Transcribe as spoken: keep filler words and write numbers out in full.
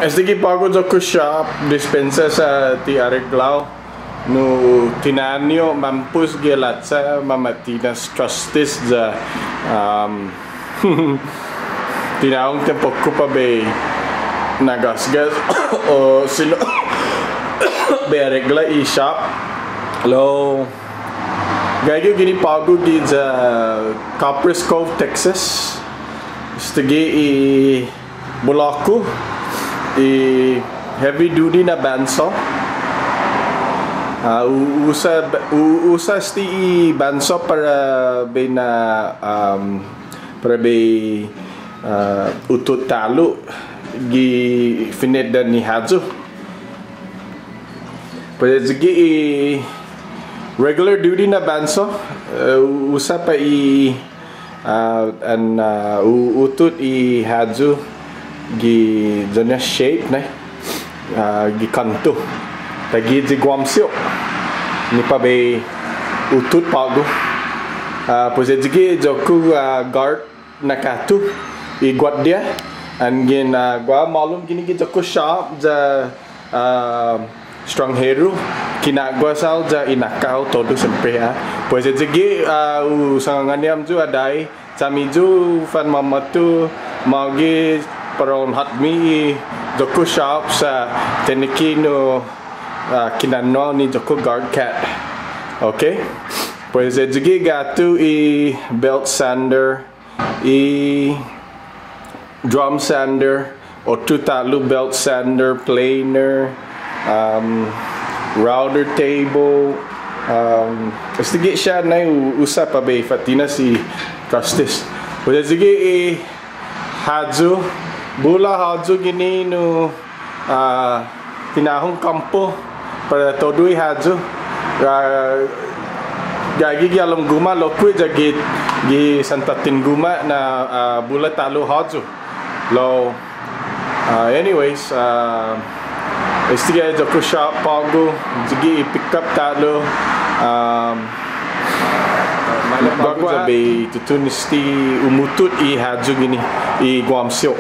Estague' på'go iyo-ku shop, dispensa sa' ti areglao. Nu tinaño' mampos gi halacha mama'tinas trastes ya, um, tinahong tiempo-ku para bai na'gåsgas o sino bai aregla i shop. Lao gaige yu' guini på'go giya Copperas Cove, Texas. Estague' i bula-ku i heavy duty na bandsaw. Ah, u-, usa, u-, usa este i bandsaw para bai na, um, para bai, ah, utot ta'lo gi fine'nana ni håyu. Pues ayugue' i regular duty na bandsaw, eh, u-, usa para i Ah, an, ah, u-, utot i håyu gi iyo-ña shape, no? Ah, gi kånto. Taiguihi i guamsiu. Ni para bai utot på'go. Ah, pues ayugue' i iyo-ku, ah, guard na kåtto. I guåtdia. Anggen, ah, guaha hålom guini gi iyo-ku shop ya ah, ekstranhero, kinaguas hao ya inakka' hao todu siempre, ah. Pues ayugue', ah, hu sangångani hamyo adai, chami yu' fanmamåtto, mågi para un håtme i iyo-ku shop sa' tiene ki nu, ah, kinanno' ni iyo-ku guard cat. Okay? Pues ayugue' guatu i belt sander, i drum sander, otro ta'lo belt sander, planer, um, router table, um, estague' siha nai u-, usa para bai fa'tinas i trastes. Pues ayugue' i håyu, bula håyu guini nu ah, tinahong kåmpo para todu i håyu. Ah, gaige gi halom guma' lokkue' ya gi, gi santåtten guma' na, ah, bula ta'lo håyu. Lao, ah, anyways, ah, estague' i iyo-ku shop på'go, ayugue' i pickup ta'lo, ah, guaguaha bai tutuhon este umutot i håyu guini, i guamsiu.